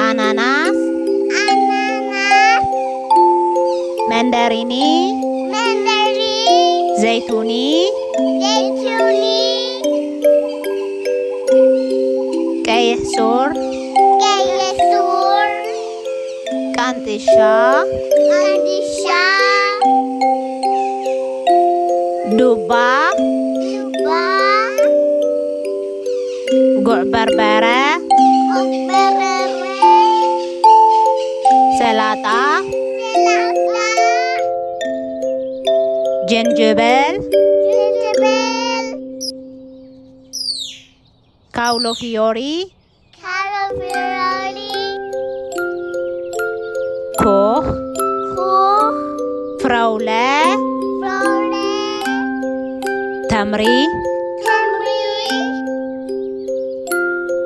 ኣናናስ፣ ኣናናስ፣ መንደሪኒ፣ መንደሪኒ፣ ዘይቱኒ፣ ዘይቱኒ፣ ቀይሕ ሱር፣ ቀይሕ ሱር፣ ቃንጥሻ፣ ቃንጥሻ፣ ዱባ፣ ዱባ፣ ጉዕ በርበረ፣ ጉዕ በርበረ፣ ሰላጣ፣ ሰላጣ፣ ጀንጀበል፣ ጀንጀበል፣ ካውሎ ፊዮሪ፣ ካውሎ ፊዮሪ፣ ኮኽ፣ ኮኽ፣ ፍረውለ፣ ፍረውለ፣ ተምሪ፣